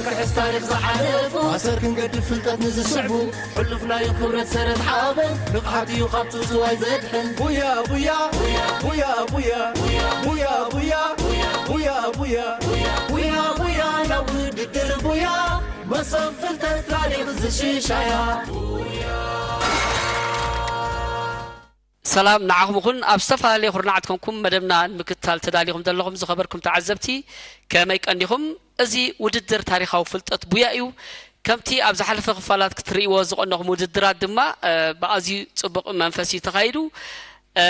ክሕስ ታሪኽ ዝሓለፉ ኣሰር ክንገድፍ ፍልጠት ንዝስዕቡ ሕሉፍ ናይ ክብረት ሰረት ሓበን ንቕሓት እዩ ካብ ትዝዋይ ዘድሕን። ቡያ ቡያ ቡያ ቡያ ቡያ ቡያ ቡያ ቡያ ቡያ ቡያ ቡያ ናብ ውድድር ቡያ መሶብ ፍልጠት ታሪኽ ዝሽሻያ። ሰላም ንዓኹም ይኹን። ኣብ ዝተፈላለየ ኩርናዓት ኮንኩም መደብና ንምክትታል ተዳሊኹም ዘለኹም ዝኸበርኩም ተዓዘብቲ፣ ከመይ ቀኒኹም? እዚ ውድድር ታሪኻዊ ፍልጠት ቡያ እዩ። ከምቲ ኣብ ዝሓለፈ ክፋላት ክትርእይዎ ዝቐነኹም ውድድራት ድማ፣ እ፣ ብኣዝዩ ጽቡቕ መንፈስ እዩ ተኻይዱ። እ፣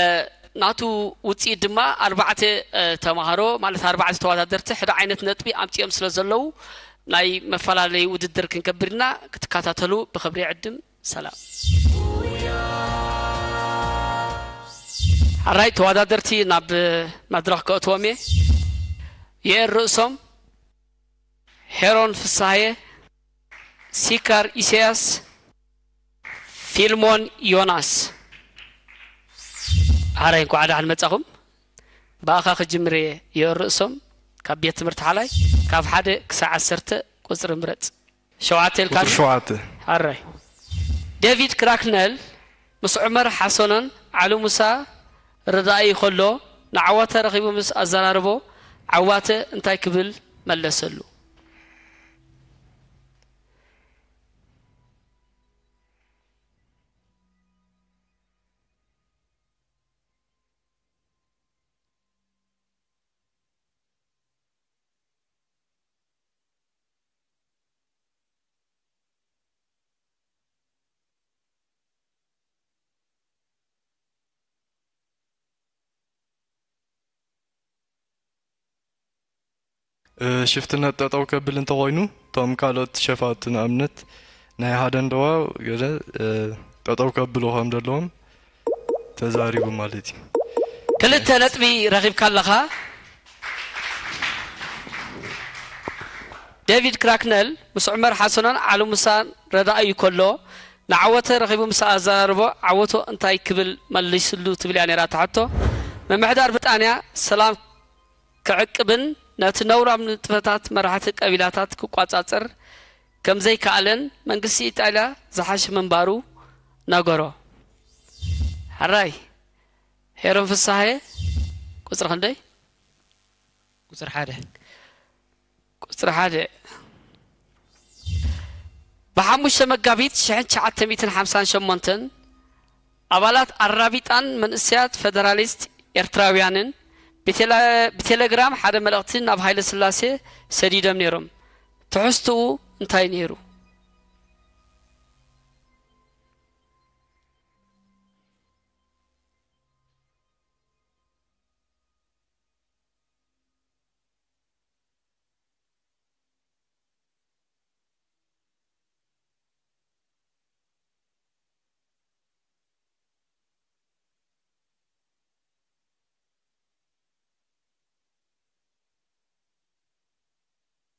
ናቱ ውጽኢት ድማ ኣርባዕተ፣ እ፣ ተማሃሮ፣ ማለት ኣርባዕተ ተወዳደርቲ ሓደ ዓይነት ነጥቢ ኣምጺኦም ስለ ዘለዉ፣ ናይ መፈላለዪ ውድድር ክንገብር ኢና። ክትከታተሉ ብኽብሪ ይዕድም። ሰላም። ሕራይ ተወዳደርቲ ናብ መድረኽ ከእትዎም እየ። የእር ርእሶም፣ ሄሮን ፍስሃየ፣ ሲካር ኢሳያስ፣ ፊልሞን ዮናስ። ሕራይ እንኳዕ ደሓን መጻኹም። ብኣኻ ክጅምር እየ። የእር ርእሶም፣ ካብ ቤት ትምህርቲ ሓላይ፣ ካብ ሓደ ክሳዕ ዓሰርተ ቁጽሪ ምረጽ። ሸውዓተ ኢልካ ቁጽሪ ሸውዓተ። ኣራይ። ዴቪድ ክራክነል ምስ ዑመር ሓሰኖን ዓሊ ሙሳ ረዳኢ ከሎ ንዓዋተ ረኺቡ ምስ ኣዘራረቦ ዓዋተ እንታይ ክብል መለሰሉ? እ፣ ሽፍትነት ጠጠው ከብል እንተኾይኑ፣ እቶም ካልኦት ሸፋቱ ንኣብነት ናይ ሃደንደዋ ገለ፣ እ፣ ጠጠው ከብሉ ከም ዘለዎም ተዛሪቡ ማለት እዩ። ክልተ ነጥቢ ረኺብካ ኣለኻ። ዴቪድ ክራክነል ምስ ዑመር ሓሰኖን ዓሊ ሙሳን ረዳኢ እዩ ከሎ፣ ንዓወተ ረኺቡ ምስ ኣዘራርቦ፣ ዓወቶ እንታይ ክብል መሊስሉ ትብል እያ ነይራ እታ ሕቶ። ምምሕዳር ብሪጣንያ ሰላም ክዕቅብን ነቲ ነውራም ንጥፈታት መራሕቲ ቀቢላታት ክቋጻጸር ከም ዘይከኣለን መንግስቲ ኢጣልያ ዝሓሸ ምንባሩ ነገሮ። ሕራይ ሄሮን ፍስሃየ፣ ቁጽሪ ክንደይ? ቁጽሪ ሓደ። ቁጽሪ ሓደ። ብሓሙሽተ መጋቢት ሽሕን ትሽዓተ ሚእትን ሓምሳን ሸሞንተን ኣባላት ኣራቢጣን መንእሰያት ፈደራሊስት ኤርትራውያንን ብቴለ-፣ ብቴሌግራም ሓደ መልእኽቲ ናብ ሃይለ ስላሴ ሰዲዶም ነይሮም። ትሕዝትኡ እንታይ ነይሩ?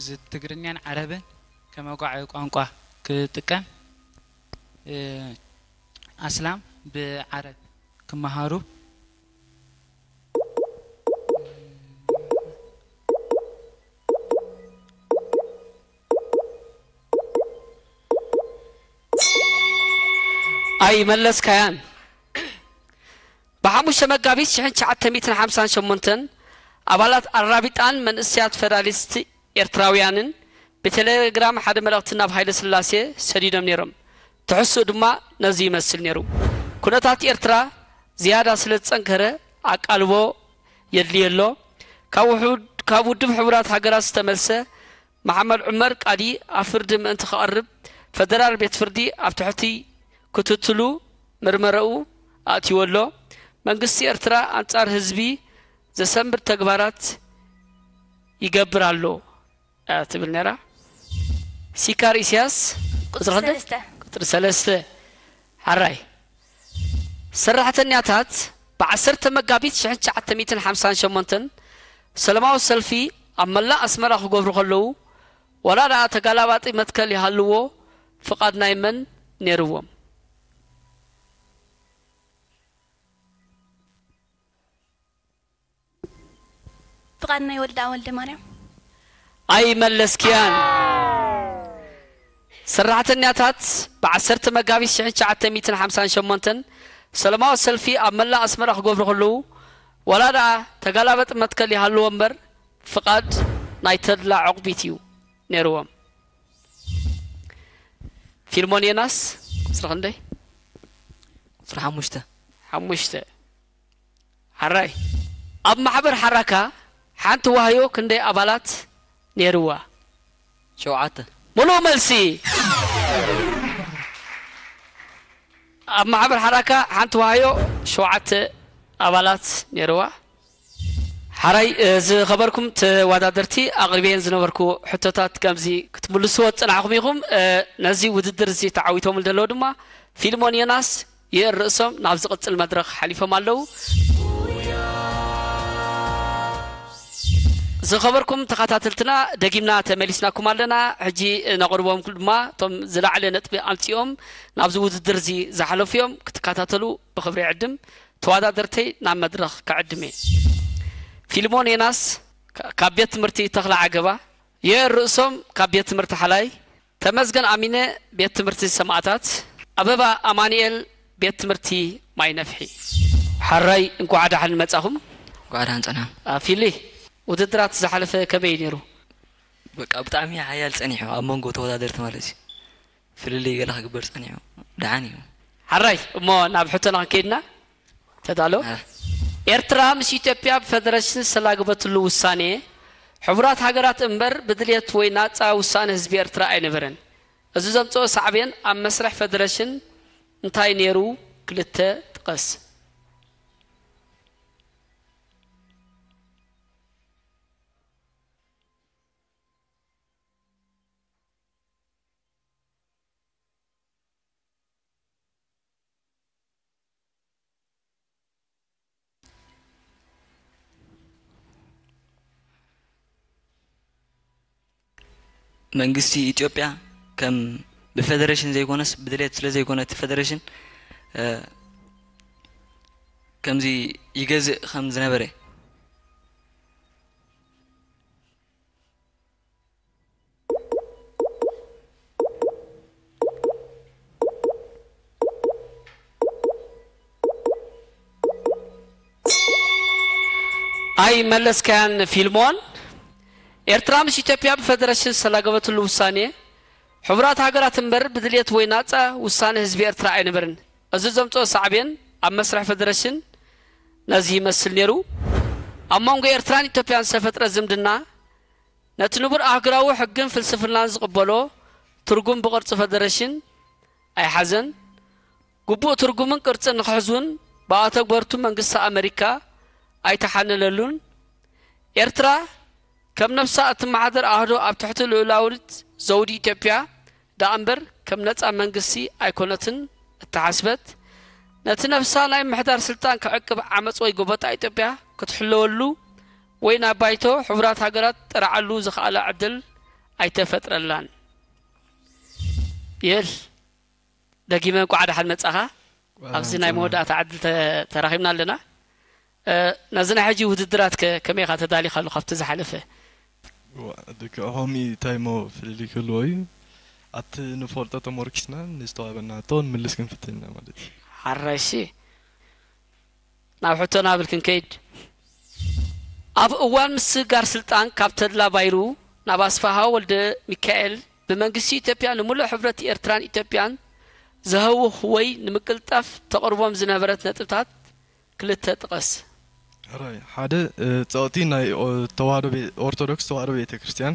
እዚ ትግርኛን ዓረብን ከመጓዓዊ ቋንቋ ክጥቀም፣ እ፣ ኣስላም ብዓረብ ክመሃሩ። ኣይመለስካያን። ብሓሙሽተ መጋቢት ሽሕን ትሽዓተ ሚእትን ሓምሳን ሸሞንተን ኣባላት ኣራቢጣን መንእሰያት ፈደራሊስት ኤርትራውያንን ብቴሌግራም ሓደ መልእኽቲ ናብ ሃይለ ስላሴ ሰዲዶም ነይሮም። ትሕዝትኡ ድማ ነዚ ይመስል ነይሩ። ኩነታት ኤርትራ ዝያዳ ስለ ዝጸንከረ ኣቃልቦ የድልዮ ኣሎ። ካብ ውሑድ-፣ ካብ ውድብ ሕቡራት ሃገራት ዝተመልሰ መሓመድ ዑመር ቃዲ ኣብ ፍርዲ ምእንቲ ክቐርብ ፈደራል ቤት ፍርዲ ኣብ ትሕቲ ክትትሉ ምርመረኡ ኣእትይዎ ኣሎ። መንግስቲ ኤርትራ ኣንጻር ህዝቢ ዘሰንብድ ተግባራት ይገብር ኣሎ እያ ትብል ነይራ። ሲካር ኢሳያስ ቁጽሪ ክንደይ? ሰለስተ። ቁጽሪ ሰለስተ። ሓራይ። ሰራሕተኛታት ብዓሰርተ መጋቢት ሽሕን ትሽዓተ ሚእትን ሓምሳን ሸሞንተን ሰላማዊ ሰልፊ ኣብ መላእ ኣስመራ ክገብሩ ከለዉ፣ ዋላ ደኣ ተጋላባጢ መትከል ይሃልዎ፣ ፍቓድ ናይ መን ነይርዎም? ፍቓድ ናይ ወልደኣ ወልደማርያም። ኣይመለስክያን። ሰራሕተኛታት ብ ዓሰርተ መጋቢት ሽሕን ትሽዓተ ሚእትን ሓምሳን ሸሞንተን ሰላማዊ ሰልፊ ኣብ መላእ ኣስመራ ክገብሩ ከለዉ፣ ዋላ ደኣ ተጋላበጥ መትከል ይሃልዎ እምበር፣ ፍቓድ ናይ ተድላ ዕቑቢት እዩ ነይርዎም። ፊልሞን ዮናስ፣ ቁጽሪ ክንደይ? ቁጽሪ ሓሙሽተ። ሓሙሽተ። ሓራይ። ኣብ ማሕበር ሓራካ ሓንቲ ዋህዮ ክንደይ ኣባላት ነይርዋ? ሸውዓተ። ምሉእ መልሲ። ኣብ ማሕበር ሓራካ ሓንቲ ዋህዮ ሸውዓተ ኣባላት ነይርዋ። ሓራይ፣ እ፣ ዝኸበርኩም ተወዳደርቲ፣ ኣቕሪበየን ዝነበርኩ ሕቶታት ከምዚ ክትምልስዎ ዝጸናሕኩም ኢኹም። እ፣ ነዚ ውድድር እዚ ተዓዊቶም ዘለዉ ድማ ፊልሞን ዮናስ፣ ይእር ርእሶም ናብ ዝቕጽል መድረኽ ሓሊፎም ኣለዉ። ዝኸበርኩም ተኸታተልትና፣ ደጊምና ተመሊስናኩም ኣለና። ሕጂ ነቕርቦም ድማ እቶም ዝለዓለ ነጥቢ ኣምጺኦም ናብዚ ውድድር እዚ ዝሓለፉ እዮም። ክትከታተሉ ብኽብሪ ይዕድም። ተወዳደርተይ ናብ መድረኽ ክዕድም እየ። ፊልሞን ዮናስ ካ-፣ ካብ ቤት ትምህርቲ ተኽለ ዓገባ፣ የእር ርእሶም ካብ ቤት ትምህርቲ ሓላይ፣ ተመስገን ኣሚነ ቤት ትምህርቲ ሰማእታት፣ ኣበባ ኣማኑኤል ቤት ትምህርቲ ማይ ነፍሒ። ሓራይ፣ እንኳዕ ደሓን መጻኹም። እንኳዕ ደሓን ጸና። አ፣ ፊሊ፣ ውድድራት ዝሓለፈ ከመይ እዩ ነይሩ? በቃ ብጣዕሚ ሓያል ጸኒሑ፣ ኣብ መንጎ ተወዳደርቲ ማለት እዩ። ፍልልይ ገለ ክግበር ጸኒሑ። ደሓን እዩ። ሓራይ፣ እሞ ናብ ሕቶና ክንከይድና? ተዳሎ? አ። ኤርትራ ምስ ኢትዮጵያ ብፈደረሽን ዝተላገበትሉ ውሳኔ፣ ሕቡራት ሃገራት እምበር ብድልየት ወይ ናጻ ውሳኔ ህዝቢ ኤርትራ ኣይነበረን። እዚ ዘምጽኦ ሳዕቤን ኣብ መስርሕ ፈደረሽን እንታይ ነይሩ? ክልተ ጥቀስ። መንግስቲ ኢትዮጵያ ከም ብፈደረሽን ዘይኮነስ ብድሌት ስለ ዘይኮነ እቲ ፈደረሽን፣ እ፣ ከምዚ ይገዝእ ከም ዝነበረ። ኣይመለስካያን ፊልሞን። ኤርትራ ምስ ኢትዮጵያ ብፈደረሽን ዝተላገበትሉ ውሳኔ፣ ሕቡራት ሃገራት እምበር ብድልየት ወይ ናጻ ውሳኔ ህዝቢ ኤርትራ ኣይነበርን። እዚ ዘምጽኦ ሳዕቤን ኣብ መስርሕ ፈደረሽን ነዚ ይመስል ነይሩ። ኣብ መንጎ ኤርትራን ኢትዮጵያን ዝተፈጥረ ዝምድና፣ ነቲ ንቡር ኣህጉራዊ ሕግን ፍልስፍናን ዝቕበሎ ትርጉም ብቕርጺ ፈደረሽን ኣይሓዘን። ግቡእ ትርጉምን ቅርጽን ንኽሕዝ እውን ብኣተግበርቱ መንግስቲ ኣመሪካ ኣይተሓነነሉን። ኤርትራ ከም ነብሳ እትመሓደር ኣህዶ ኣብ ትሕቲ ልኡላዊት ዘውዲ ኢትዮጵያ ደኣ እምበር ከም ነጻ መንግስቲ ኣይኮነትን እተሓስበት። ነቲ ነብሳ ናይ ምሕዳር ስልጣን ክዕቅብ ዓመጽ ወይ ጎበጣ ኢትዮጵያ ክትሕለወሉ ወይ ናብ ባይቶ ሕቡራት ሃገራት ጠርዓሉ ዝኸኣለ ዕድል ኣይተፈጥረላን። ይል፣ ደጊመ እንኳዕ ደሓን መጻኻ። እንኳዕ ኣብዚ ናይ መወዳእታ ዕድል ተ-፣ ተራኺብና ኣለና። እ፣ ነዚ ናይ ሕጂ ውድድራት ከ-፣ ከመይ ኢኻ ተዳሊኻሉ ካብቲ ዝሓለፈ? ዋ፣ ልክዕ ከምኡ እዩ። እንታይ እሞ ፍልልይ ክህልዎ እዩ? ኣብቲ ንፈልጦ ተመርኪስና ንዝተዋህበና ሕቶ ንምልስ ክንፍትን ኢና ማለት እዩ። ሓራይ፣ እሺ። ናብ ሕቶና ብል ክንከይድ። ኣብ እዋን ምስግጋር ስልጣን ካብ ተድላ ባይሩ ናብ ኣስፋሃ ወልደ ሚካኤል ብመንግስቲ ኢትዮጵያ ንምሉእ ሕብረት ኤርትራን ኢትዮጵያን ዘህውኽ ወይ ንምቅልጣፍ ተቕርቦም ዝነበረት ነጥብታት ክልተ ጥቀስ። ሕራይ፣ ሓደ፣ እ፣ ጸቕጢ ናይ ኦ-፣ ተዋህዶ ቤ-፣ ኦርቶዶክስ ተዋህዶ ቤተክርስትያን፣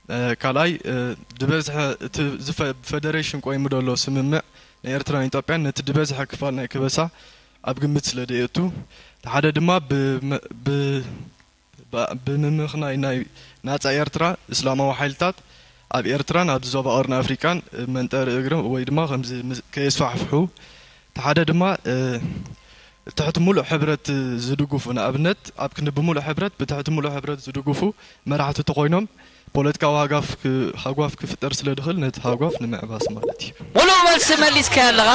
እ፣ ካልኣይ፣ እ፣ ዝበዝሐ እቲ ዝፈ-፣ ብፈደሬሽን ቆይሙ ዘሎ ስምምዕ ንኤርትራን ኢትዮጵያን ነቲ ዝበዝሐ ክፋል ናይ ከበሳ ኣብ ግምት ስለ ደየእቱ፣ እቲ ሓደ ድማ ብመ-፣ ብ-፣ ብ-፣ ብምምኽናይ ናይ ናጻ ኤርትራ እስላማዊ ሓይልታት ኣብ ኤርትራን ኣብ ዞባ ቀርኒ ኣፍሪቃን መንጠሪ እግሪ ወይ ድማ ከምዚ ምስ-፣ ከየስፋሕፍሑ፣ እቲ ሓደ ድማ፣ እ፣ ትሕቲ ሙሉእ ሕብረት ዝድግፉ፣ ንኣብነት ኣብ ክንዲ ብምሉእ ሕብረት ብትሕቲ ሙሉእ ሕብረት ዝድግፉ መራሕቲ ተኾይኖም ፖለቲካዊ ሃጋፍ ክ-፣ ሃጓፍ ክፍጠር ስለ ድኽእል ነቲ ሃጓፍ ንምዕባስ ማለት እዩ። ሙሉእ መልሲ መሊስካዮ ኣለኻ።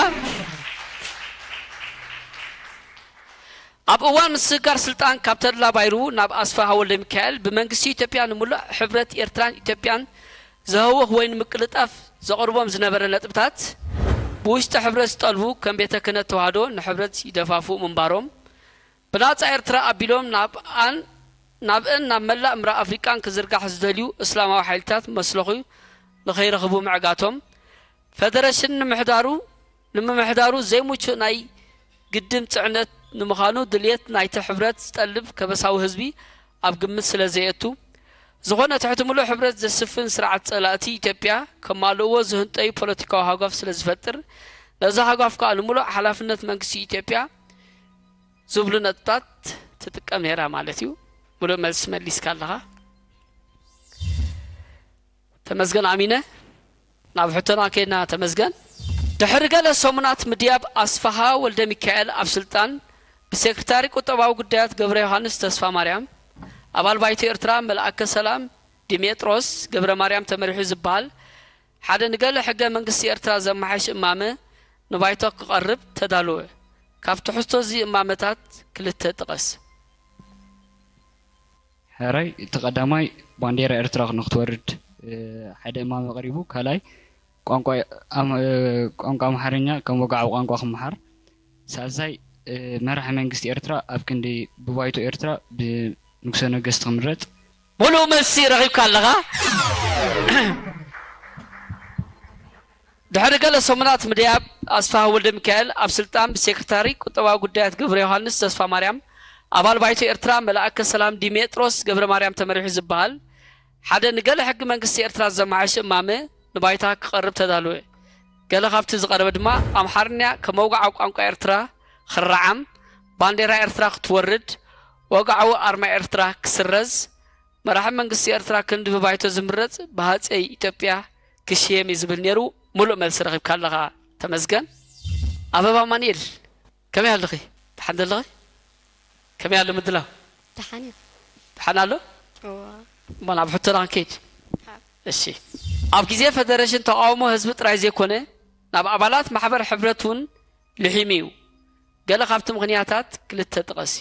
ኣብ እዋን ምስግጋር ስልጣን ካብ ተድላ ባይሩ ናብ ኣስፋሃ ወልደ ሚካኤል ብመንግስቲ ኢትዮጵያ ንምሉእ ሕብረት ኤርትራን ኢትዮጵያን ዘህውኽ ወይ ንምቅልጣፍ ዘቕርቦም ዝነበረ ነጥብታት ብውሽጢ ሕብረት ዝጠልቡ ከም ቤተ ክህነት ተዋህዶ ንሕብረት ይደፋፍኡ ምንባሮም፣ ብናጻ ኤርትራ ኣቢሎም ናብኣን ናብእን ናብ መላእ ምብራቕ ኣፍሪቃን ክዝርጋሕ ዝደልዩ እስላማዊ ሓይልታት መስለኹ ንኸይረኽቡ ምዕጋቶም፣ ፈደረሽን ንምሕዳሩ ንምምሕዳሩ ዘይምቹእ ናይ ግድን ጽዕነት ንምዃኑ ድልየት ናይቲ ሕብረት ዝጠልብ ከበሳዊ ህዝቢ ኣብ ግምት ስለ ዘየእቱ፣ ዝኾነ ትሕቲ ምሉእ ሕብረት ዘስፍን ስርዓት ጸላእቲ ኢትዮጵያ ከማልእዎ ዝህንጠዩ ፖለቲካዊ ሃጓፍ ስለ ዝፈጥር፣ ነዚ ሃጓፍ ከኣ ንምሉእ ሓላፍነት መንግስቲ ኢትዮጵያ ዝብሉ ነጥብታት ትጥቀም ነይራ ማለት እዩ። ምሉእ መልሲ መሊስካ ኣለኻ። ተመስገን ኣሚነ። ናብ ሕቶና ከይድና ተመስገን። ድሕሪ ገለ ሰሙናት ምድያብ ኣስፍሃ ወልደ ሚካኤል ኣብ ስልጣን ብሴክሬታሪ ቁጠባዊ ጉዳያት ገብረ ዮሃንስ ተስፋ ማርያም ኣባል ባይቶ ኤርትራ መልኣከ ሰላም ዲሜጥሮስ ገብረ ማርያም ተመሪሑ ዝበሃል ሓደ ንገለ ሕገ መንግስቲ ኤርትራ ዘመሓሽ እማመ ንባይቶ ክቐርብ ተዳለወ። ካብ ትሕዝቶ እዚ እማመታት ክልተ ጥቐስ። ሕራይ እቲ ቀዳማይ ባንዴራ ኤርትራ ንክትወርድ ሓደ እማመ ቀሪቡ፣ ካልኣይ ቋንቋ ኣምሓርኛ ከም ወግዓዊ ቋንቋ ክመሓር፣ ሳልሳይ መራሒ መንግስቲ ኤርትራ ኣብ ክንዲ ብባይቶ ኤርትራ ብንጉሰ ነገስት ክምረጽ። ሙሉእ መልሲ ረኺብካ ኣለኻ። ድሕሪ ገለ ሰሙናት ምድያብ ኣስፍሃ ወልደሚካኤል ኣብ ስልጣን ብሴክረታሪ ቁጠባዊ ጉዳያት ገብረዮሃንስ ተስፋማርያም ኣባል ባይቶ ኤርትራ መልኣከ ሰላም ዲሜጥሮስ ገብረማርያም ተመሪሑ ዝበሃል ሓደ ንገለ ሕጊ መንግስቲ ኤርትራ ዘመሓይሽ እማመ ንባይታ ክቐርብ ተዳለወ። ገለ ካብቲ ዝቐረበ ድማ ኣምሓርኛ ከም መውግዓዊ ቋንቋ ኤርትራ ክረዓም፣ ባንዴራ ኤርትራ ክትወርድ፣ ወግዓዊ ኣርማ ኤርትራ ክስረዝ፣ መራሒ መንግስቲ ኤርትራ ክንዲ ብባይቶ ዝምረጽ ብሃጸይ ኢትዮጵያ ክሽየም እዩ ዝብል ነይሩ። ሙሉእ መልሲ ረኺብካ ኣለኻ ተመስገን። ኣበባ ኣማኑኤል ከመይ ኣለኺ? ደሓን ዶ ኣለኺ? ከመይ ኣሎ ምድላው? ደሓን እዩ። ደሓን ኣሎ? እዋ። እሞ ናብ ሕቶና ክንከይድ። እሺ። ኣብ ግዜ ፈደረሽን ተቓውሞ ህዝቢ ጥራይ ዘይኮነ ናብ ኣባላት ማሕበር ሕብረት እውን ልሒሙ እዩ። ገለ ካብቲ ምኽንያታት ክልተ ጥቐሲ።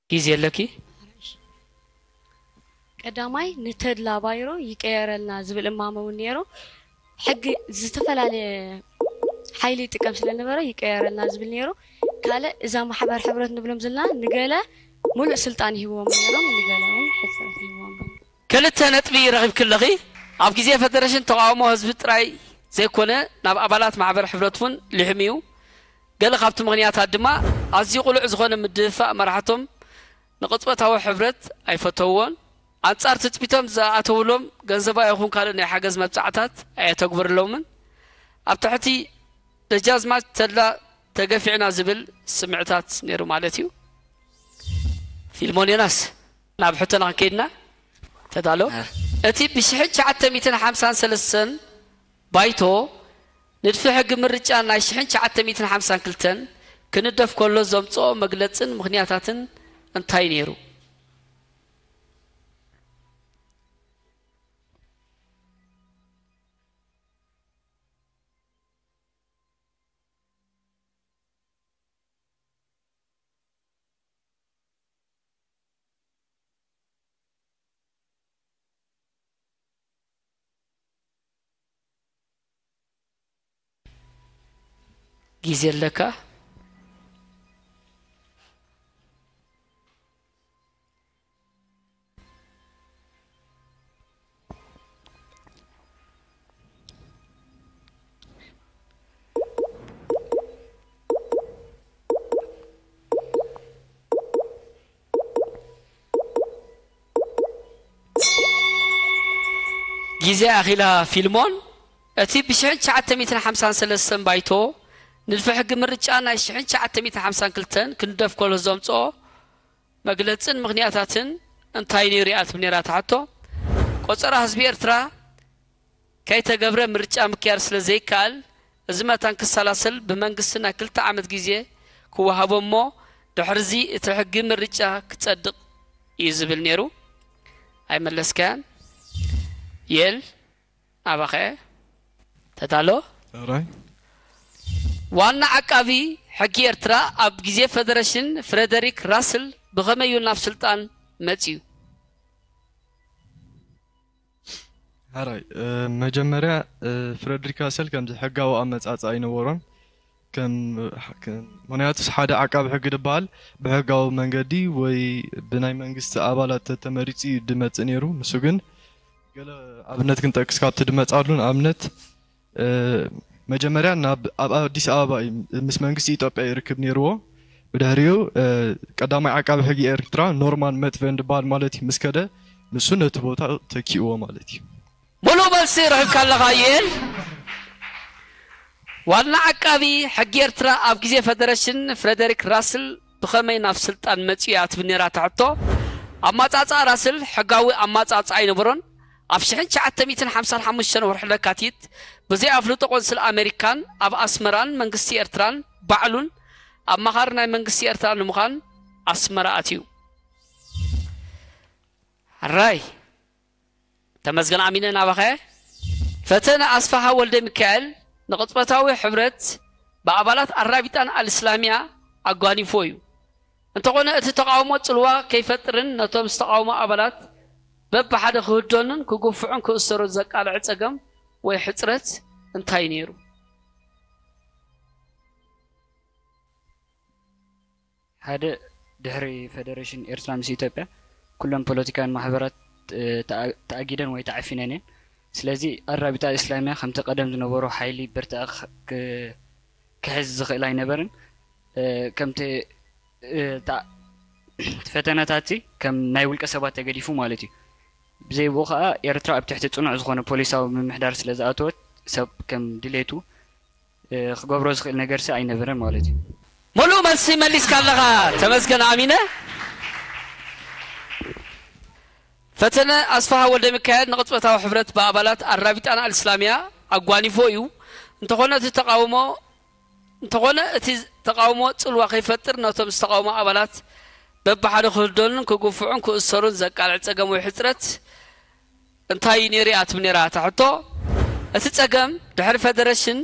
ግዜ ኣለኪ። ቀዳማይ ንተድላ ባይሮ ይቀየረልና ዝብል እማመ እውን ነይሩ። ሕጊ ዝተፈላለየ ሓይሊ ይጥቀም ስለነበረ ይቀየረልና ዝብል ነይሩ። ካልእ እዛ ማሕበር ሕብረት ንብሎም ዘለና ንገለ ሙሉእ ስልጣን ይህብዎም ነይሮም፣ ንገለ እውን ሕፅረት ይህብዎም ነይሩ። ክልተ ነጥቢ ረኺብኪ ኣለኺ። ኣብ ግዜ ፈደረሽን ተቓውሞ ህዝቢ ጥራይ ዘይኮነ ናብ ኣባላት ማሕበር ሕብረት እውን ልሒሙ እዩ። ገለ ካብቲ ምኽንያታት ድማ ኣዝዩ ቅሉዕ ዝኾነ ምድፍፋእ መራሕቶም ንቕጽበታዊ ሕብረት ኣይፈተውዎን። ኣንጻር ትጽቢቶም ዝኣተውሎም ገንዘባዊ ይኹን ካልእ ናይ ሓገዝ መብጻዕታት ኣየተግበርሎምን። ኣብ ትሕቲ ደጃዝማች ተድላ ተገፊዕና ዝብል ስምዕታት ነይሩ ማለት እዩ። ፊልሞን ዮናስ ናብ ሕቶና ክንከይድና ተዳሎ። እቲ ብሽሕን ትሽዓተ ሚእትን ሓምሳን ሰለስተን ባይቶ ንድፊ ሕጊ ምርጫ ናይ ሽሕን ትሽዓተ ሚእትን ሓምሳን ክልተን ክንደፍ ከሎ ዘምጽኦ መግለጽን ምኽንያታትን እንታይ ነይሩ? ግዜ ኣለካ። ግዜ ኣኺላ ፊልሞን፣ እቲ ብሽሕን ትሽዓተ ሚእትን ሓምሳን ሰለስተን ባይቶ ንድፊ ሕጊ ምርጫ ናይ ሽሕን ትሽዓተ ሚእትን ሓምሳን ክልተን ክንደፍ ከሎ ዘምጽኦ መግለጽን ምኽንያታትን እንታይ ነይሩ እያ ትብል ነይራ እታ ሕቶ። ቆጸራ ህዝቢ ኤርትራ ከይተገብረ ምርጫ ምክያድ ስለ ዘይከኣል፣ እዚ መታን ክሰላሰል ብመንግስቲ ናይ ክልተ ዓመት ግዜ ክወሃቦ እሞ፣ ድሕርዚ እቲ ሕጊ ምርጫ ክጸድቕ እዩ ዝብል ነይሩ። ኣይመለስካያን። የል፣ ኣባኸ ተዳሎ። ሕራይ። ዋና ዓቃቢ ሕጊ ኤርትራ ኣብ ግዜ ፈደረሽን ፍሬደሪክ ራስል ብኸመይ እዩ ናብ ስልጣን መጺኡ? ሕራይ። እ፣ መጀመርያ፣ እ፣ ፍሬደሪክ ራስል ከምዚ ሕጋዊ ኣመጻጽኣ ኣይነበሮን። ከም፣ ከም፣ ምኽንያቱስ ሓደ ዓቃቢ ሕጊ ዝበሃል ብሕጋዊ መንገዲ ወይ ብናይ መንግስቲ ኣባላት ተመሪጹ እዩ ዝመጽእ ነይሩ። ንሱ ግን ገለ ኣብነት ክንጠቅስ ካብቲ ዝመጻሉ ንኣብነት፣ እ፣ መጀመርያ ናብ፣ ኣብ ኣዲስ ኣበባ እዩ ምስ መንግስቲ ኢትዮጵያ ይርክብ ነይርዎ። ብድሕሪኡ፣ እ፣ ቀዳማይ ዓቃቢ ሕጊ ኤርትራ ኖርማን መጥቨን ዝበሃል ማለት እዩ ምስ ከደ፣ ንሱ ነቲ ቦታ ተኪእዎ ማለት እዩ። ሙሉእ መልሲ ረኺብካ ኣለኻ። የል፣ ዋና ዓቃቢ ሕጊ ኤርትራ ኣብ ግዜ ፈደረሽን ፍሬደሪክ ራስል ብኸመይ ናብ ስልጣን መጺኡ እያ ትብል ነይራ እታ ሕቶ። ኣማጻጽኣ ራስል ሕጋዊ ኣማጻጽኣ ኣይነበሮን። ኣብ ሽሕን ትሽዓተ ሚእትን ሓምሳን ሓሙሽተን ወርሒ ለካቲት ብዘይ ኣፍልጦ ቆንስል ኣሜሪካን ኣብ ኣስመራን መንግስቲ ኤርትራን ባዕሉን ኣማኻሪ ናይ መንግስቲ ኤርትራ ንምዃን ኣስመራ ኣትዩ። ሕራይ። ተመስገን ኣሚነ ናባኸ። ፈተነ ኣስፋሃ ወልደ ሚካኤል ንቕጽበታዊ ሕብረት ብኣባላት ኣራቢጣን ኣልእስላሚያ ኣጓኒፎ እዩ። እንተኾነ እቲ ተቓውሞ ጽልዋ ከይፈጥርን ነቶም ዝተቓውሞ ኣባላት በብሓደ ክህደኑን ክግፍዑን ክእሰሩን ዘቃልዕ ጸገም ወይ ሕጽረት እንታይ ነይሩ? ሓደ፣ ድሕሪ ፈደረሽን ኤርትራ ምስ ኢትዮጵያ ኩለን ፖለቲካውያን ማሕበራት፣ እ፣ ተኣ-፣ ተኣጊደን ወይ ተዓፊነን እየን። ስለዚ ኣራቢጣ እስላሚያ ከምቲ ቀደም ዝነበሮ ሓይሊ ብርትዐ ክ-፣ ክ-፣ ክሕዝ ዝኽእል ኣይነበረን። እ፣ ከምቲ፣ እ፣ ታ-፣ እቲ ፈተነታት ከም ናይ ውልቀ ሰባት ተገዲፉ ማለት እዩ። ብዘይ ብኡ ኸኣ ኤርትራ ኣብ ትሕቲ ጽኑዕ ዝኾነ ፖሊሳዊ ምምሕዳር ስለ ዝኣተወት ሰብ ከም ድሌቱ እ፣ ክገብሮ ዝኽእል ነገርሲ ኣይነበረን ማለት እዩ። ሙሉእ መልሲ መሊስካ ኣለኻ ተመስገን ኣሚነ። ፈተነ ኣስፋሃ ወልደ ሚካኤል ንቕጽበታዊ ሕብረት ብኣባላት ኣራቢጣን ኣልእስላሚያ ኣጓኒፎ እዩ። እንተኾነ እቲ ተቓውሞ እንተኾነ እቲ ተቓውሞ ጽልዋ ከይፈጥር ነቶም ዝተቓውሞ ኣባላት በብሓደ ክህደኑን ክግፍዑን ክእሰሩን ዘቃልዕ ጸገም ወይ ሕጽረት እንታይ እዩ ነይሩ እያ ትብል ነይራ እታ ሕቶ። እቲ ጸገም ድሕሪ ፈደረሽን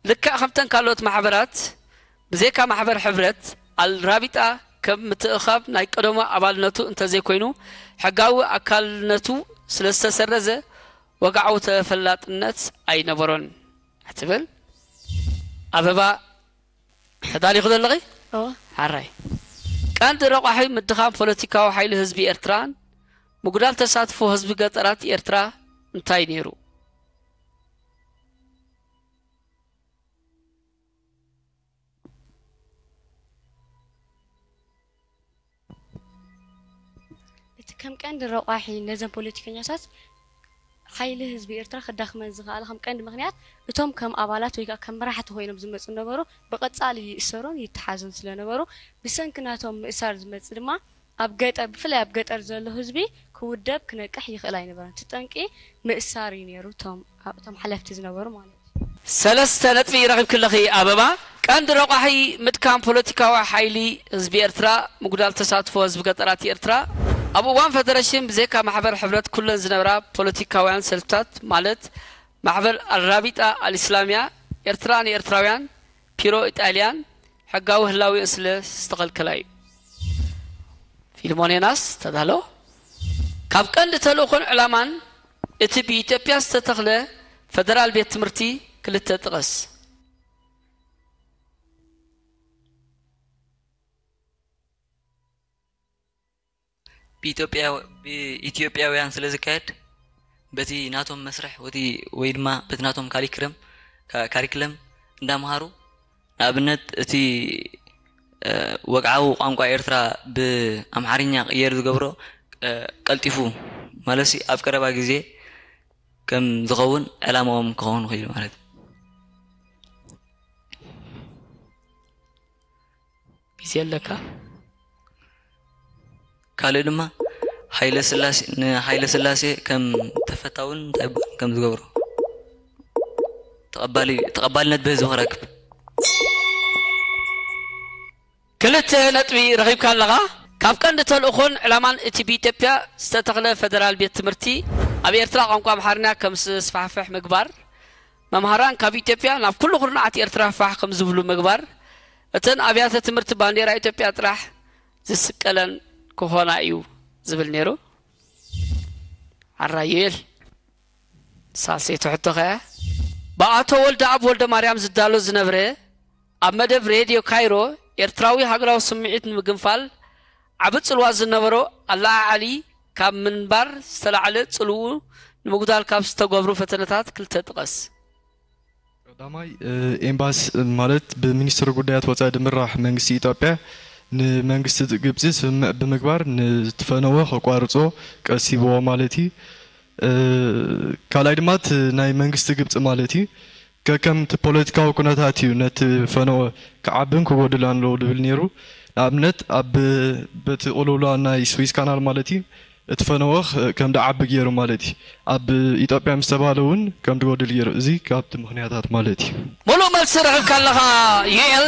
ልክዕ ከምተን ካልኦት ማሕበራት ብዘይካ ማሕበር ሕብረት ኣልራቢጣ ከም ምትእኻብ ናይ ቀደሞ ኣባልነቱ እንተዘይኮይኑ ሕጋዊ ኣካልነቱ ስለ ዝተሰረዘ ወግዓዊ ተፈላጥነት ኣይነበሮን ትብል። ኣበባ ተዳሊኹ ዘለኺ? እወ። ሓራይ። ቀንዲ ረቋሒ ምድኻም ፖለቲካዊ ሓይሊ ህዝቢ ኤርትራን ምጉዳል ተሳትፎ ህዝቢ ገጠራት ኤርትራ እንታይ ነይሩ? እቲ ከም ቀንዲ ረቋሒ ነዘን ፖለቲከኛታት ሓይሊ ህዝቢ ኤርትራ ክዳኽመን ዝኸኣለ ከም ቀንዲ ምኽንያት እቶም ከም ኣባላት ወይ ከዓ ከም መራሕቲ ኮይኖም ዝመፁ ነበሩ ብቐፃሊ ይእሰሩን ይተሓዙን ስለነበሩ ብሰንኪ ናቶም ምእሳር ዝመፅእ ድማ ኣብ ገጠር ብፍላይ ኣብ ገጠር ዘሎ ህዝቢ ክውደብ ክነቅሕ ይኽእል ኣይነበረን። እቲ ጠንቂ ምእሳር እዩ ነይሩ እቶም እቶም ሓለፍቲ ዝነበሩ ማለት እዩ። ሰለስተ ነጥቢ ረኺብኪ ኣለኺ ኣበባ። ቀንዲ ረቋሒ ምድካም ፖለቲካዊ ሓይሊ ህዝቢ ኤርትራ ምጉዳል ተሳትፎ ህዝቢ ገጠራት ኤርትራ ኣብ እዋን ፈደረሽን ብዘይካ ማሕበር ሕብረት ኩለን ዝነበራ ፖለቲካውያን ሰልፍታት ማለት ማሕበር ኣልራቢጣ ኣልእስላሚያ ኤርትራ ንኤርትራውያን ፒሮ ኢጣልያን ሕጋዊ ህላዊኡ ስለ ዝተኸልከላ እዩ። ፊልሞን ዮናስ ተዳሎ። ካብ ቀንዲ ተልእኾን ዕላማን እቲ ብኢትዮጵያ ዝተተኽለ ፈደራል ቤት ትምህርቲ ክልተ ጥቐስ። ብኢትዮጵያ ብኢትዮጵያውያን ስለ ዝካየድ በቲ ናቶም መስርሕ ወቲ ወይ ድማ በቲ ናቶም ካሊክረም ካ- ካሪክለም እንዳምሃሩ ንኣብነት እቲ እ፣ ወግዓዊ ቋንቋ ኤርትራ ብኣምሓርኛ ቅየር ዝገብሮ እ፣ ቀልጢፉ ማለትሲ ኣብ ቀረባ ግዜ ከም ዝኸውን ዕላማኦም ክኸውን ይኽእል ማለት እዩ። ግዜ ኣለካ። ካልእ ድማ ሃይለ ስላሴ ንሃይለ ስላሴ ከም ተፈታውን እንታይ ይበሃል ከም ዝገብሮ ተቐባልነት ብህዝቢ ክረክብ። ክልተ ነጥቢ ረኺብካ ኣለኻ። ካብ ቀንዲ ተልእኾን ዕላማን እቲ ብኢትዮጵያ ዝተተኽለ ፈደራል ቤት ትምህርቲ ኣብ ኤርትራ ቋንቋ ኣምሓርኛ ከም ዝስፋሕፍሕ ምግባር፣ መምሃራን ካብ ኢትዮጵያ ናብ ኩሉ ኩርናዓት ኤርትራ ፋሕ ከም ዝብሉ ምግባር፣ እተን ኣብያተ ትምህርቲ ባንዴራ ኢትዮጵያ ጥራሕ ዝስቀለን ክኾና እዩ ዝብል ነይሩ። ኣራዩኤል ሳልሰይቲ ሕቶ ከ ብኣቶ ወልደ ኣብ ወልደ ማርያም ዝዳሎ ዝነብረ ኣብ መደብ ሬድዮ ካይሮ ኤርትራዊ ሃገራዊ ስምዒት ንምግንፋል ዓቢ ጽልዋ ዝነበሮ ኣለዓዓሊ ካብ ምንባር ዝተላዕለ ጽልኡ ንምጉዳል ካብ ዝተገብሩ ፈተነታት ክልተ ጥቀስ። ቀዳማይ ኤምባስ ማለት ብሚኒስትሪ ጉዳያት ወፃኢ ድምራሕ መንግስቲ ኢትዮጵያ ንመንግስቲ ግብፂ ስምምዕ ብምግባር ንትፈነወ ከቋርፆ ቀሲብዎ ማለት እዩ። ካልኣይ ድማ እቲ ናይ መንግስቲ ግብፂ ማለት እዩ ከከም እቲ ፖለቲካዊ ኩነታት እዩ ነቲ ፈነወ ክዓብን ክጎድል ኣለዎ ዝብል ነይሩ። ንኣብነት ኣብ በቲ ቁልውላ ናይ ስዊዝ ካናል ማለት እዩ እቲ ፈነወ ከም ዝዓቢ ገይሩ ማለት እዩ። ኣብ ኢትዮጵያ ምስ ተባህለ እውን ከም ዝጎድል ገይሩ። እዚ ካብቲ ምክንያታት ማለት እዩ። ሙሉእ መልሲ ረኺብካ ኣለኻ ዩኤል።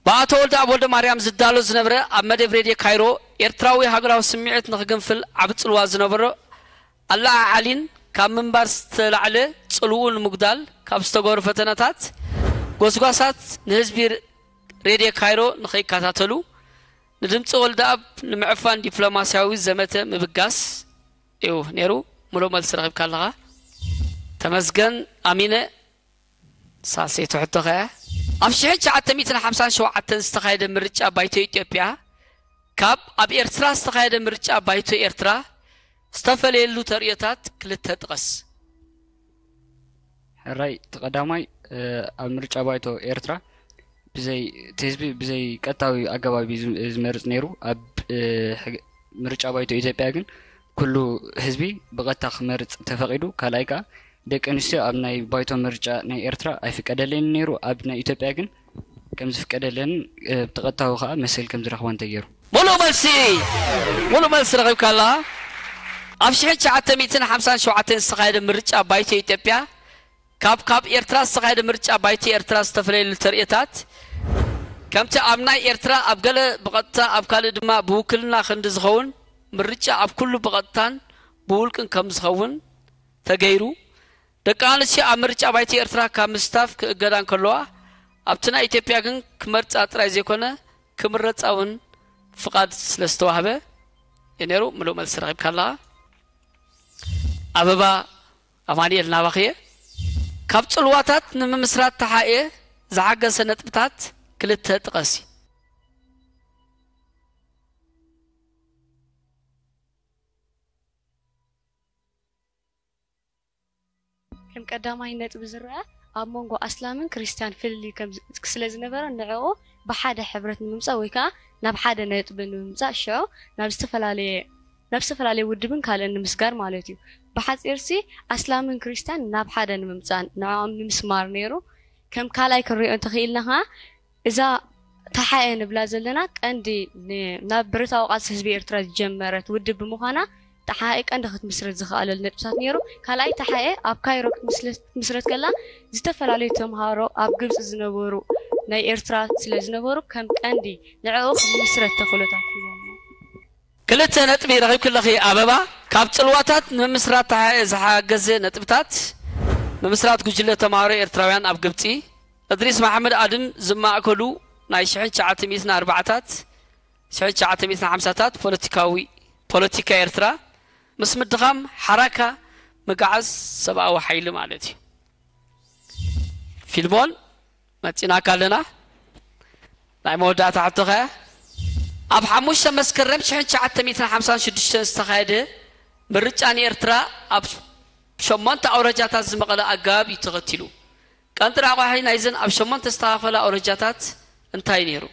ብኣቶ ወልደኣብ ወልደማርያም ዝዳሎ ዝነብረ ኣብ መደብ ሬድዮ ካይሮ ኤርትራዊ ሃገራዊ ስምዒት ንኽግንፍል ዓቢ ጽልዋ ዝነበሮ ኣለዓዓሊን ካብ ምንባር ዝተላዕለ ጽልውኡ ንምጉዳል ካብ ዝተገብሩ ፈተነታት ጎስጓሳት ንህዝቢ ሬድዮ ካይሮ ንኸይከታተሉ ንድምፂ ወልደኣብ ንምዕፋን ዲፕሎማስያዊ ዘመተ ምብጋስ እዩ ነይሩ። ሙሉእ መልሲ ረኺብካ ኣለኻ። ተመስገን ኣሚነ ሳልሰይቲ ሕቶ ከ ኣብ ሽሕን ትሽዓተ ሚእትን ሓምሳን ሸውዓተን ዝተኻየደ ምርጫ ባይቶ ኢትዮጵያ ካብ ኣብ ኤርትራ ዝተኻየደ ምርጫ ባይቶ ኤርትራ ዝተፈለየሉ ተርእዮታት ክልተ ጥቀስ። ሕራይ እቲ ቀዳማይ ኣብ ምርጫ ባይቶ ኤርትራ ብዘይ እቲ ህዝቢ ብዘይ ቀጥታዊ ኣገባብ እዩ ዝመርጽ ነይሩ። ኣብ ምርጫ ባይቶ ኢትዮጵያ ግን ኩሉ ህዝቢ ብቐጥታ ክመርጽ ተፈቒዱ። ካልኣይ ከኣ ደቂ ኣንስትዮ ኣብ ናይ ባይቶ ምርጫ ናይ ኤርትራ ኣይፍቀደለይን ነይሩ። ኣብ ናይ ኢትዮጵያ ግን ከም ዝፍቀደለን ብተቐጥታዊ ከኣ መሰል ከም ዝረኽባን ተገይሩ። ሙሉእ መልሲ ሙሉእ መልሲ ረኺብካ ኣለኻ። ኣብ ሽሕን ትሽዓተ ሚእትን ሓምሳን ሸውዓተን ዝተኻየደ ምርጫ ባይቶ ኢትዮጵያ ካብ ካብ ኤርትራ ዝተኻየደ ምርጫ ባይቶ ኤርትራ ዝተፈለየሉ ተርእዮታት ከምቲ ኣብ ናይ ኤርትራ ኣብ ገለ ብቐጥታ ኣብ ካልእ ድማ ብውክልና ክንዲ ዝኸውን ምርጫ ኣብ ኩሉ ብቐጥታን ብውልቅን ከም ዝኸውን ተገይሩ ደቂ ኣንስትዮ ኣብ ምርጫ ባይቶ ኤርትራ ካብ ምስታፍ ክእገዳ እንከለዋ ኣብቲ ናይ ኢትዮጵያ ግን ክመርጻ ጥራይ ዘይኮነ ክምረጻ እውን ፍቓድ ስለ ዝተዋህበ እዩ ነይሩ። ምሉእ መልሲ ረኺብካ ኣለኻ። ኣበባ ኣማኑኤል ናባኽየ ካብ ጽልዋታት ንምምስራት ተሓኤ ዝሓገዘ ነጥብታት ክልተ ጥቀሲ። ከም ቀዳማይ ነጥቢ ዝረኣ ኣብ መንጎ ኣስላምን ክርስትያን ፍልልይ ከም ስለ ዝነበረ ንዕኡ ብሓደ ሕብረት ንምምፃእ ወይ ከዓ ናብ ሓደ ነጥቢ ንምምፃእ ሽዑ ናብ ዝተፈላለየ ናብ ዝተፈላለየ ውድብን ካልእን ንምስጋር ማለት እዩ። ብሓፂርሲ ኣስላምን ክርስትያን ናብ ሓደ ንምምፃእ ንዕኦም ንምስማር ነይሩ። ከም ካልኣይ ክንሪኦ እንተኽኢልና ከዓ እዛ ተሓኤ ንብላ ዘለና ቀንዲ ናብ ብረታዊ ቃልሲ ህዝቢ ኤርትራ ዝጀመረት ውድብ ብምዃና ተሓኤ ቀንዲ ክትምስረት ዝኸኣለሉ ነጥብታት ነይሩ። ካልኣይ ተሓኤ ኣብ ካይሮ ክትምስረት ከላ ዝተፈላለዩ ተምሃሮ ኣብ ግብፂ ዝነበሩ ናይ ኤርትራ ስለ ዝነበሩ ከም ቀንዲ ንዕኡ ክትምስረት ተኽእሎታት ሂቦሞ። ክልተ ነጥቢ ረኺብኪ ኣለኺ ኣበባ። ካብ ጽልዋታት ንምምስራት ተሓኤ ዝሓገዘ ነጥብታት ምምስራት ጉጅለ ተምሃሮ ኤርትራውያን ኣብ ግብጺ፣ እድሪስ መሓመድ ኣድም ዝማእከሉ ናይ ሽሕን ትሽዓተ ሚእትን ኣርባዓታት ሽሕን ትሽዓተ ሚእትን ሓምሳታት ፖለቲካዊ ፖለቲካ ኤርትራ ምስ ምድኻም ሓራካ ምግዓዝ ሰብኣዊ ሓይሊ ማለት እዩ። ፊልሞን መጺናካ ኣለና። ናይ መወዳእታ ሕቶኸ ኣብ ሓሙሽተ መስከረም ሽሕን ትሽዓተ ሚእትን ሓምሳን ሽዱሽተን ዝተኻየደ ምርጫ ንኤርትራ ኣብ ሸሞንተ ኣውረጃታት ዝመቐለ ኣገባብ እዩ ተኸቲሉ። ቀንዲ ራቋሒ ናይዘን ኣብ ሸሞንተ ዝተኻፈላ ኣውረጃታት እንታይ ነይሩ?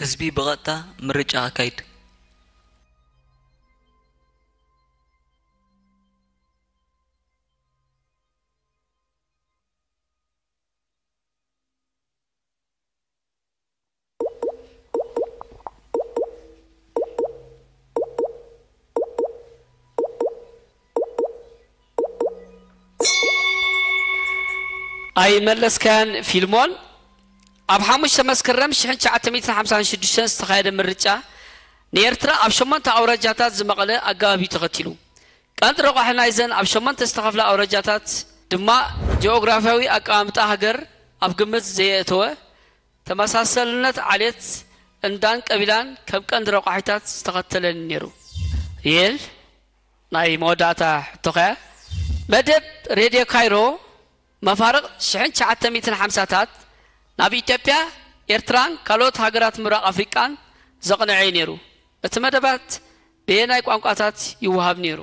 ህዝቢ ብቐጥታ ምርጫ ኣካይድ። ኣይመለስካያን ፊልሞን። ኣብ ሓሙሽተ መስከረም ሽሕን ትሽዓተ ሚእትን ሓምሳን ሽዱሽተን ዝተኻየደ ምርጫ ንኤርትራ ኣብ ሸሞንተ ኣውራጃታት ዝመቐለ ኣገባብ እዩ ተኸቲሉ። ቀንዲ ረቋሒ ናይዘን ኣብ ሸሞንተ ዝተኸፍላ ኣውራጃታት ድማ ጂኦግራፍያዊ ኣቀማምጣ ሃገር ኣብ ግምት ዘየእተወ፣ ተመሳሰልነት ዓሌት፣ እንዳን ቀቢላን ከም ቀንዲ ረቋሒታት ዝተኸተለን ነይሩ። የል ናይ መወዳእታ ሕቶኸያ። መደብ ሬድዮ ካይሮ መፋርቕ ሽሕን ትሽዓተ ሚእትን ሓምሳታት ናብ ኢትዮጵያ፣ ኤርትራን ካልኦት ሃገራት ምብራቕ ኣፍሪቃን ዘቕንዐ እዩ ነይሩ። እቲ መደባት በየናይ ቋንቋታት ይወሃብ ነይሩ?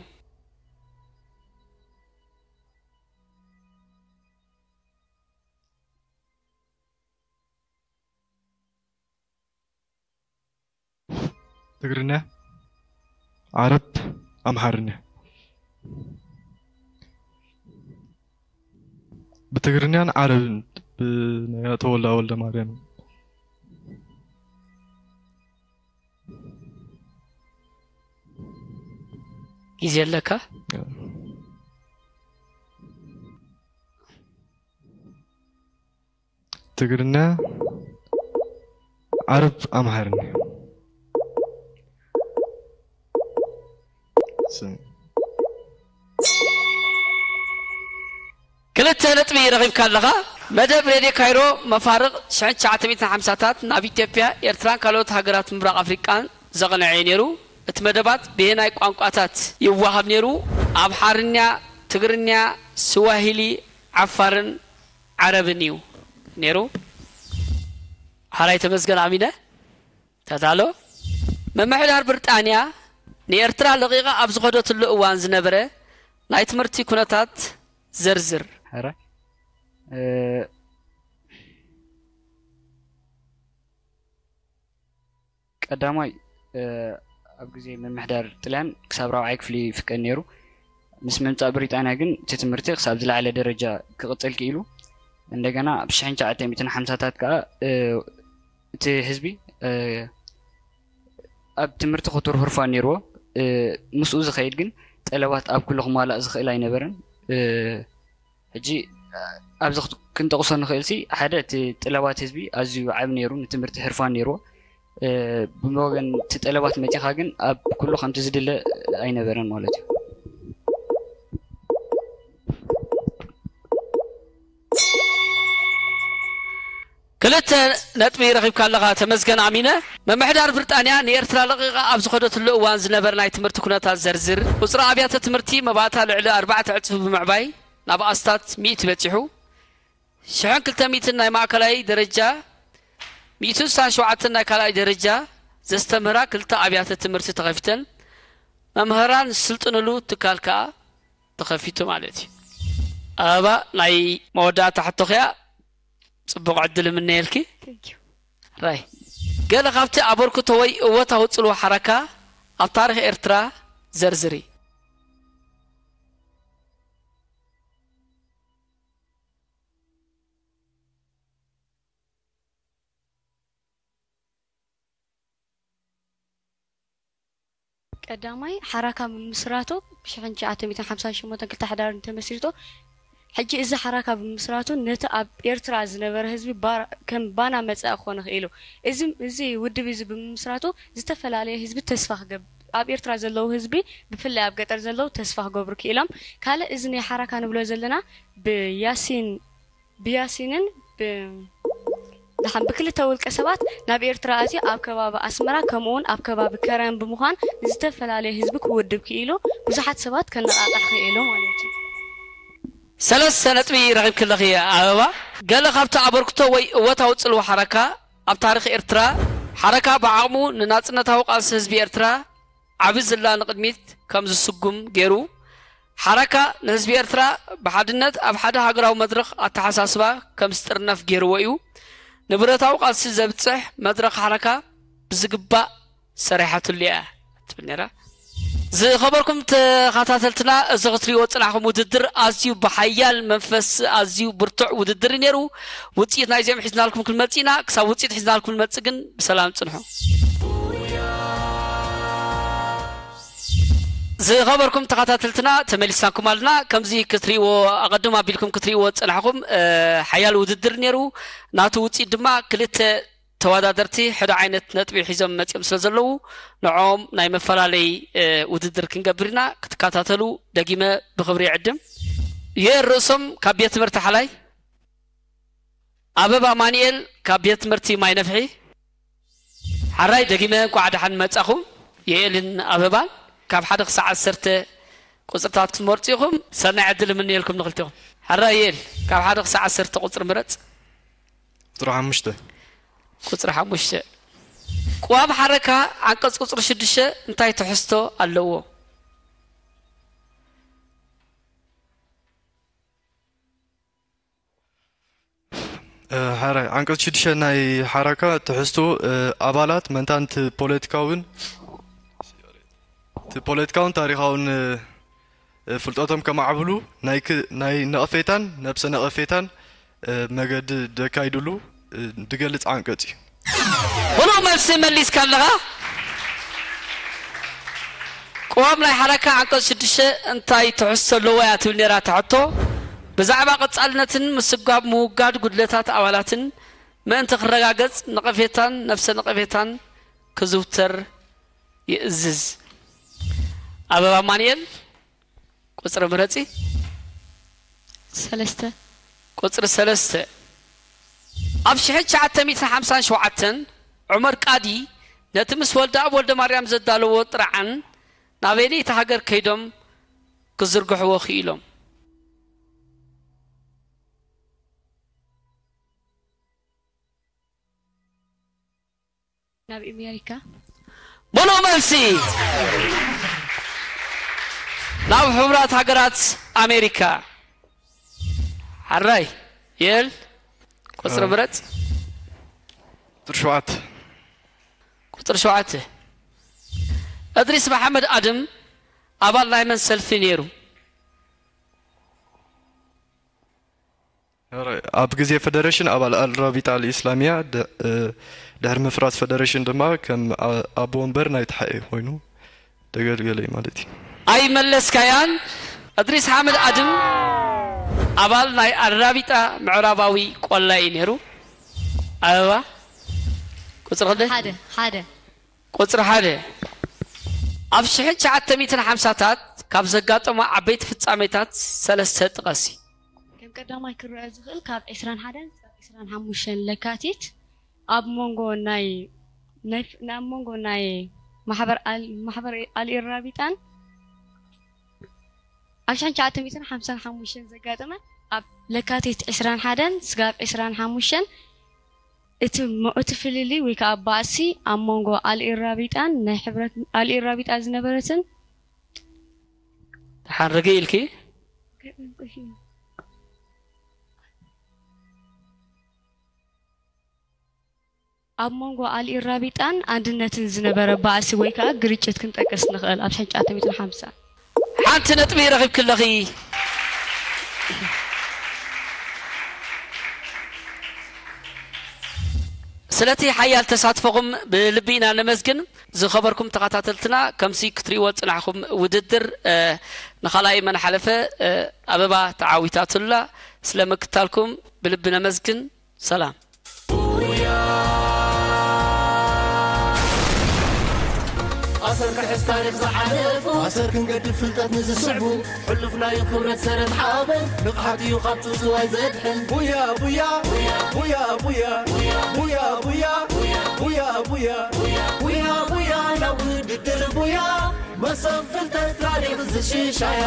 ትግርኛ፣ ዓረብ፣ ኣምሓርኛ። ብትግርኛን ዓረብን ብናይ ኣቶ ወላ ወልደ ማርያም። ግዜ ኣለካ? ትግርኛ፣ ዓረብ፣ ኣምሓርኛ። ክልተ ነጥቢ ረኺብካ ኣለኻ። መደብ ሬድዮ ካይሮ መፋርቕ ሽሕን ትሽዓተ ሚእትን ሓምሳታት ናብ ኢትዮጵያ፣ ኤርትራን ካልኦት ሃገራት ምብራቕ ኣፍሪቃን ዘቕንዐ እዩ ነይሩ። እቲ መደባት ብየናይ ቋንቋታት ይወሃብ ነይሩ? ኣምሓርኛ፣ ትግርኛ፣ ስዋሂሊ፣ ዓፋርን ዓረብን እዩ ነይሩ። ሓራይ ተመስገን ኣሚነ። ተዳሎ። ምምሕዳር ብሪጣንያ ንኤርትራ ለቒቓ ኣብ ዝኸደትሉ እዋን ዝነበረ ናይ ትምህርቲ ኩነታት ዘርዝር። ሕረ ቀዳማይ ኣብ ግዜ ምምሕዳር ጥልያን ክሳብ ራብዓይ ክፍሊ ይፍቀድ ነይሩ። ምስ ምምፃእ ብሪጣንያ ግን እቲ ትምህርቲ ክሳብ ዝለዓለ ደረጃ ክቕፅል ክኢሉ። እንደገና ኣብ ሽሕን ትሽዓተ ሚእትን ሓምሳታት ከዓ እቲ ህዝቢ ኣብ ትምህርቲ ክቱር ህርፋን ነይርዎ። ምስኡ ዝኸይድ ግን ጠለባት ኣብ ኩሉ ክማላእ ዝኽእል ኣይነበረን። ሕጂ ኣብዚ ክንጠቕሶ ንኽእል ሲ ሓደ እቲ ጠለባት ህዝቢ ኣዝዩ ዓብ ነይሩ፣ ንትምህርቲ ህርፋን ነይርዎ። ብወገን እቲ ጠለባት መፂኻ ግን ኣብ ኩሉ ከምቲ ዝድለ ኣይነበረን ማለት እዩ። ክልተ ነጥቢ ረኺብካ ኣለኻ ተመስገን ኣሚነ። ምምሕዳር ብሪጣንያ ንኤርትራ ለቒቓ ኣብ ዝኸደትሉ እዋን ዝነበረ ናይ ትምህርቲ ኩነታት ዘርዝር። ቁፅሪ ኣብያተ ትምህርቲ መባእታ ልዕሊ ኣርባዕተ ዕፅፊ ብምዕባይ ናብ ኣስታት ሚእቲ በፂሑ። ሽሕን ክልተ ሚእትን ናይ ማእከላይ ደረጃ፣ ሚእትን ስሳን ሸውዓተን ናይ ካልኣይ ደረጃ ዘስተምህራ ክልተ ኣብያተ ትምህርቲ ተኸፊተን መምህራን ዝስልጥንሉ ትካል ከኣ ተኸፊቱ ማለት እዩ። ኣበባ ናይ መወዳእታ ሕቶኽያ ጽቡቕ ዕድል እምነየልኪ። ራይ ገለ ካብቲ ኣበርክቶ ወይ እወታዊ ጽልዋ ሓረካ ኣብ ታሪኽ ኤርትራ ዘርዝሪ። ቀዳማይ ሓራካ ምምስራቱ ብሽሕን ትሽዓተ ሚእትን ሓምሳን ሸሞንተን ክልተ ሕዳር እንተመስሪቶ። ሕጂ እዚ ሓራካ ብምምስራቱ ነቲ ኣብ ኤርትራ ዝነበረ ህዝቢ ባር- ከም ባና መጻኢ ክኾነ ክኢሉ። እዚ እዚ ውድብ እዚ ብምምስራቱ ዝተፈላለየ ህዝቢ ተስፋ ክገብ ኣብ ኤርትራ ዘለዉ ህዝቢ ብፍላይ ኣብ ገጠር ዘለዉ ተስፋ ክገብሩ ክኢሎም። ካልእ እዚ ናይ ሓራካ ንብሎ ዘለና ብያሲን ብያሲንን ብ- ደሓን ብክልተ ውልቀ ሰባት ናብ ኤርትራ ኣትዩ ኣብ ከባቢ ኣስመራ ከምኡውን ኣብ ከባቢ ከረን ብምዃን ንዝተፈላለየ ህዝቢ ክውድብ ክኢሉ ብዙሓት ሰባት ከነቓቕሕ ክኢሉ ማለት እዩ። ሰለስተ ነጥቢ ረኺብኪ ኣለኺ ኣበባ። ገለ ካብቲ ኣበርክቶ ወይ እወታዊ ጽልዋ ሓረካ ኣብ ታሪኽ ኤርትራ፣ ሓረካ ብዓቕሙ ንናጽነታዊ ቃልሲ ህዝቢ ኤርትራ ዓቢ ዝላ ንቕድሚት ከም ዝስጉም ገይሩ፣ ሓረካ ንህዝቢ ኤርትራ ብሓድነት ኣብ ሓደ ሃገራዊ መድረኽ ኣተሓሳስባ ከም ዝጥርነፍ ገይርዎ እዩ። ንብረታዊ ቃልሲ ዘብጽሕ መድረኽ ሓረካ ብዝግባእ ሰሪሓትሉ እያ ትብል ነይራ። ዝኸበርኩም ተኸታተልትና፣ እዚ ክትሪእዎ ዝጸናሕኩም ውድድር ኣዝዩ ብሓያል መንፈስ ኣዝዩ ብርቱዕ ውድድር እዩ ነይሩ። ውጽኢት ናይዚኦም ሒዝናልኩም ክንመጽእ ኢና። ክሳብ ውጽኢት ሒዝናልኩም ንመጽእ ግን ብሰላም ጽንሑ። ዝኸበርኩም ተኸታተልትና፣ ተመሊስናኩም ኣለና። ከምዚ ክትሪእዎ፣ ኣቐድም ኣቢልኩም ክትሪእዎ ዝጸናሕኩም፣ እ፣ ሓያል ውድድር ነይሩ። ናቱ ውጽኢት ድማ ክልተ ተወዳደርቲ ሓደ ዓይነት ነጥቢ ሒዞም መጺኦም ስለ ዘለዉ፣ ንዕኦም ናይ መፈላለይ፣ እ፣ ውድድር ክንገብር ኢና። ክትከታተሉ ደጊመ ብኽብሪ ይዕድም። ዮኤል ርእሶም ካብ ቤት ትምህርቲ ሓላይ፣ ኣበባ ኣማኑኤል ካብ ቤት ትምህርቲ ማይ ነፍሒ። ሓራይ ደጊመ እንኳዕ ደሓን መጻኹም። ዮኤልን ኣበባን ካብ ሓደ ክሳዕ ዓሰርተ ቁጽርታት ክትመርጹ ኢኹም። ሰናይ ዕድል እምነየልኩም ንኽልቲኹም። ሓራይ ዮኤል፣ ካብ ሓደ ክሳዕ ዓሰርተ ቁጽሪ ምረጽ። ቁጽሪ ሓሙሽተ። ቁጽሪ ሓሙሽተ። ቅዋም ሓረካ ዓንቀጽ ቁጽሪ ሽዱሽተ እንታይ ትሕዝቶ ኣለዎ? እ፣ ሓራይ፣ ዓንቀጽ ሽዱሽተ ናይ ሓራካ ትሕዝቶ፣ እ፣ ኣባላት መንታን እቲ ፖለቲካውን፣ እቲ ፖለቲካውን ታሪኻውን፣ እ፣ እ፣ ፍልጠቶም ከማዕብሉ ናይ ክ-፣ ናይ ነቐፌታን ነብሰ ነቐፌታን፣ እ፣ መገዲ ደካይድሉ፣ እ፣ ድገልጽ ዓንቀጽ እዩ። ብሉቕ መልሲ መሊስካ ኣለኻ። ቅዋም ናይ ሓረካ ዓንቀጽ ሽዱሽተ እንታይ ትሕዝቶ ኣለዎ እያ ትብል ነይራ እታ ሕቶ። ብዛዕባ ቀጻልነትን ምስጓብ ምውጋድ ጉድለታት ኣባላትን ምእንቲ ክረጋገጽ ነቐፌታን ነብሰ ነቐፌታን ክዝውተር ይእዝዝ። ኣበባ ኣማኑኤል፣ ቁጽሪ ምረጺ። ሰለስተ። ቁጽሪ ሰለስተ። ኣብ ሽሕን ትሽዓተ ሚእትን ሓምሳን ሸውዓተን ዑመር ቃዲ ነቲ ምስ ወልደኣብ ወልደማርያም ዘዳለዎ ጥርዓን ናበየነይቲ ሃገር ከይዶም ክዝርግሕዎ ክኢሎም? ናብ ኣሜሪካ። ምሉእ መልሲ። ናብ ሕቡራት ሃገራት ኣሜሪካ። ሓራይ ዮኤል፣ ቁጽሪ ምረጽ። ቁጽሪ ሸውዓተ። ቁጽሪ ሸውዓተ። እድሪስ መሓመድ ኣድም ኣባል ናይ መን ሰልፊ ነይሩ? ኣብ ግዜ ፈደረሽን ኣባል ኣልራቢጣ ኣልኢስላሚያ፣ ድ-፣ እ፣ ድሕሪ ምፍራስ ፈደረሽን ድማ ከም ኣ-፣ ኣቦ ወንበር ናይ ተሓኤ ኮይኑ ደገልገለ እዩ ማለት እዩ። ኣይመለስካያን። እድሪስ ሓመድ ኣድም ኣባል ናይ ኣልራቢጣ ምዕራባዊ ቆላይ እዩ ነይሩ። ኣበባ፣ ቁጽሪ ክንደይ? ሓደ፣ ሓደ። ቁጽሪ ሓደ። ኣብ ሽሕን ትሽዓተ ሚእትን ሓምሳታት ካብ ዘጋጠሙ ዓበይቲ ፍጻሜታት ሰለስተ ጥቐሲ። ከም ቀዳማይ ክረአ ዝኽእል ካብ ዕስራን ሓደን ክሳብ ዕስራን ሓሙሽተን ለካቲት ኣብ መንጎ ናይ፣ ናይ፣ ኣብ መንጎ ናይ ማሕበር ኣል-፣ ማሕበር ኣልኢራቢጣን ኣብ ሽሕን ትሽዓተ ሚእትን ሓምሳን ሓሙሽተን ዘጋጠመ ኣብ ለካቲት ዕስራን ሓደን ስጋብ ዕስራን ሓሙሽተን እቲ ሞ-፣ እቲ ፍልልይ ወይ ከዓ ባእሲ ኣብ መንጎ ኣልኢራቢጣን ናይ ሕብረት ኣልኢራቢጣ ዝነበረትን ደሓን ርግእ ኢልኪ? ኣብ መንጎ ኣልኢራቢጣን ኣንድነትን ዝነበረ ባእሲ ወይ ከዓ ግርጭት ክንጠቅስ ንኽእል ኣብ ሽሕን ትሽዓተ ሚእትን ሓምሳ። ሓንቲ ነጥቢ ረኺብኪ ኣለኺ። ስለቲ ሓያል ተሳትፎኹም ብልቢ ኢና ነመስግን። ዝኸበርኩም ተኸታተልትና፣ ከምዚ ክትሪእዎ ዝጽናሕኩም ውድድር፣ እ፣ ንኻልኣይ መን ሓለፈ፣ እ፣ ኣበባ ተዓዊታትላ። ስለ ምክታልኩም ብልቢ ነመስግን። ሰላም። ኣሰር ክሕዝ ታሪኽ ዝሓለፉ፣ ኣሰር ክንገድፍ ፍልጠት ንዝስዕቡ፣ ሕሉፍ ናዩ ክብረት ሰረት ሓበን፣ ንቕሓት እዩ ካብ ጽውጽዋይ ዘድሕን። ቡያ ቡያ ቡያ ቡያ ቡያ ቡያ ቡያ ቡያ ቡያ ቡያ ናብ ውድድር ቡያ፣ መሶብ ፍልጠት ታሪኽ ዝሽሻያ።